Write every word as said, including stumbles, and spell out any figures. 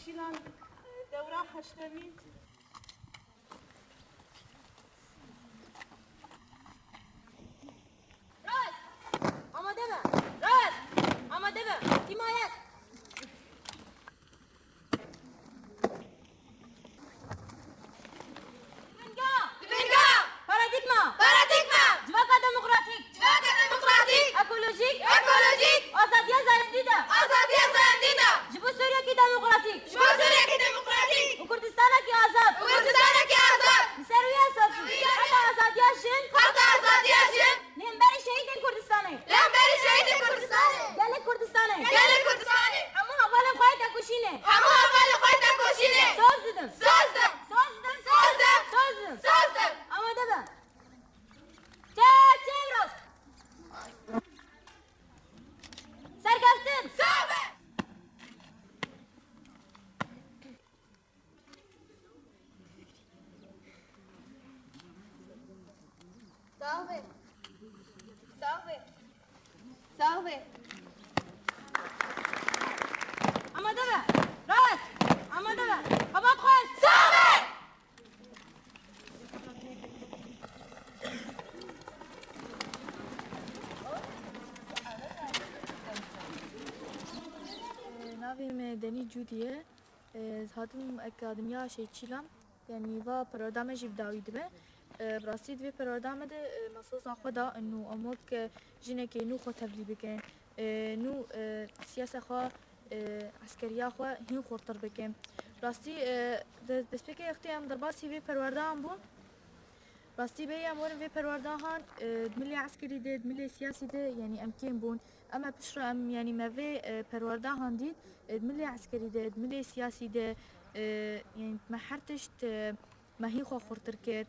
Çîlan, dewra heştemîn. Rast! Amade be! Rast! Amade be! Himayet! Binga! Binga! Paradîgma! Paradîgma! Civaka demokratîk! Civaka demokratîk! Ekolojîk! Ekolojîk! Azadiya zayendî de! Azadiya zayendî de! Ji bo Sûriyekî demokratîk! Ji bo Sûriyekî demokratîk! Û Kurdistanekî azad! Û Kurdistanekî azad! Li ser wî esasî, heta azadiya jin! Heta azadiya jin! Li hemberî şehîdên Kurdistanê! Li hemberî şehîdên Kurdistanê! Gelê Kurdistanê! Gelê Kurdistanê! Hemû hevalên xwe yê tekoşînê! Hemû hevalên xwe yê tekoşînê! Soz didim! Soz didim! Soz didim! Soz didim! Soz didim! Soz didim! Amade be! Çep, çep, rast! Serkeftin! Sax be! Sax be! Sax be! Sax be! Amade be! Rast! Amade be! Xebat xweş! Sax be! Navê me Denî Cûdî ye. Ez hatim Akademiya Şehîd Çîlan. Yanî va perwerda me jî bi dawî dibe. Bi rastî di vê perwerda me de me soza xwe da û em wek jinekê nû xwe tevlî bikin. Nû siyasa xwe, eskeriya xwe hîn xurtir bikin. Rastî, de-, destpêkê wextê em derbasî vê perwerdeyan bûn, rastî bêyî em werin vê perwerdehan, e, di milê eskerî de, di milê siyasî de, yanî em kêm bûn. Ema piştre em, yanî me vê, e, perwerdehan dît, e, di milê eskerî de, di milê siyasî de, e, yanî me her tişt, e, me hîn xwe xurtir kir.